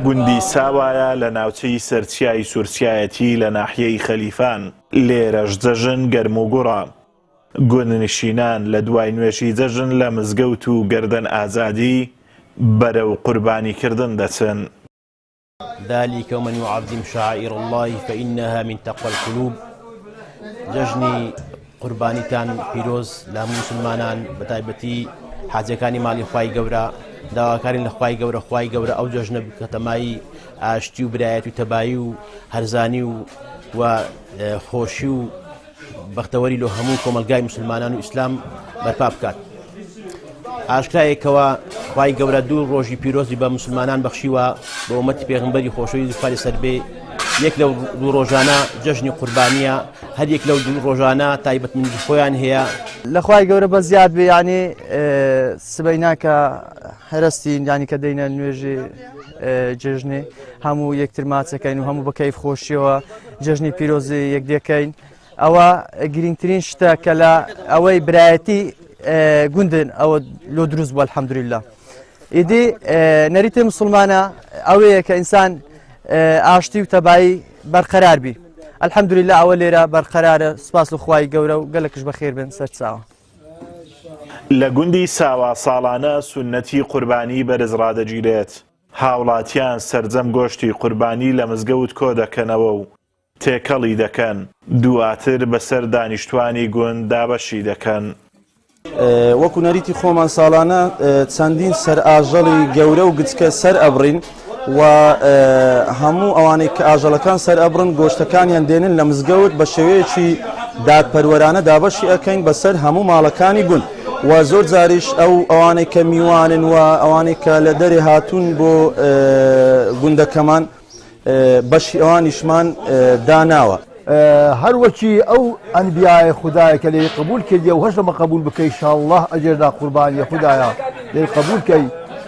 گوندی ساوایە لە ناوچەی سەرچیای سورچیایەتی لە ناحیەی خەلیفان، لێرەش جەژن گەرموگوڕە. گوندنشینان لە دوای نوێژی جەژن لە مزگەوت و گەردەن ئازادی بەرەو قوربانیکردن دەچن. ذلک ومن یعظم شعائر اللە فانها من تقوی القلوب جەژنی قوربانیتان پیرۆز لە هەموو مسلمانان بە تایبەتی حاجەکانی ماڵی خوای گەورە داواکارین لە خوای گەورە خوای گەورە ئەو جەژنە بکەتە مای ئاشتی و برایەت و تەبایی و هەرزانی و و خۆشی و بەختەوەری لۆ هەموو کۆمەلگای مسلمانان و ئیسلام بەرپا بکات. ئاشکرایە کەوا خوای گەورە دوو ڕۆژی پیرۆزی بە مسلمانان بەخشیوە بە ئومەتی پێغمبەری خۆشەویست خوای لەسەر بێ یەک لەو دوو ڕۆژانە جەژنی قوربانیە هەر یەک لەو دوو ڕۆژانە تایبەتمەندی خۆیان هەیە. لە خوای گەورە بە زیاد بێ یانی سبەینا کە هەرستین یانی کە دەینە نوێژی جێژنێ هەموو یەکتر ماچەکەین و هەموو بە کەیف خۆشیەوە جەژنی پیرۆزی یەکدەکەین ئەوە گرنگترین شتە کە لە ئەوەی برایەتی گوندن ئەوە لۆ دروست بووە الحەمدللە ئیدی نەریتی مسلمانە ئەوەیە کە ئینسان ئاشتی و تەبایی بەرقەرار بی الحەمدللە ئەوە لێرە بەرقەرارە سپاس و خوای گەورە و گەلەکش بەخێر بن سەرچاوە. لە گوندی ساوا ساڵانە سوننەتی قوربانی بەرز ڕادەگیرێت، هاوڵاتیان سەرجەم گۆشتی قوربانی لە مزگەوت کۆدەکەنەوە و تێکەڵی دەکەن، دواتر بەسەر دانیشتوانی گوند دابەشی دەکەن. وەکو نەریتی خۆمان ساڵانە چەندین سەر ئاژەڵی گەورە و گچکە سەر ئەبڕین و هەموو ئەوانەی کە ئاژەڵەکان سەر ئەبڕن گۆشتەکانیان دێنن لە مزگەوت بە شێوەیەکی دادپەروەرانە دابەشی ئەکەین بەسەر هەموو ماڵەکانی گوند و زۆر جاریش ئەو ئەوانەی کە میوانن و ئەوانەی کە لە دەرێ هاتوون بۆ گوندەکەمان بەشی ئەوانیشمان داناوە. هەر وەکی ئەو ئەنبیایە خودایە کە لێی قبول کردیە و هەشەمە قبول بکەی شاءاللە ئەجێرنا قوربانیە خودایە لێی قبول کەی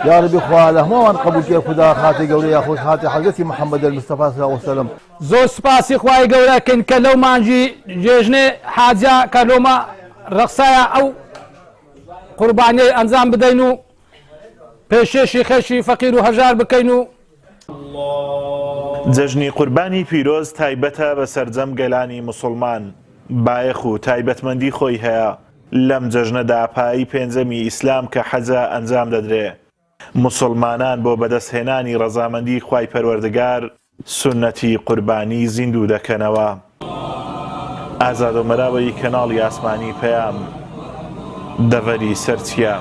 یاڕەبی خوا لە هەمووان قبول کەی خودا خاتێ گەورە یاخۆش خاتێ حەزرەتی محمد المصطفی صلی اللە وسلم. زۆر سوپاسی خوای گەورە کەین کە لەو مانگی جێژنێ حاجە کە لۆمە ڕەخسایە ئەو قوربانیەی ئەنجام بدەین و پێشێشی خەشی فەقیر و هەژار بکەین و. جەژنی قوربانی پیرۆز تایبەتە بە سەرجەم گەلانی موسوڵمان، بایەخ و تایبەتمەندی خۆی هەیە، لەم جەژنەدا پایەی پێنجەمی ئیسلام کە حەجە ئەنجام دەدرێ، موسوڵمانان بۆ بەدەستهێنانی ڕەزامەندی خوای پەروەردگار سوننەتی قوربانی زیندوو دەکەنەوە. ئازاد ئۆمەراوەیی کەناڵی ئاسمانی پەیام، دەڤەری سەرچیا.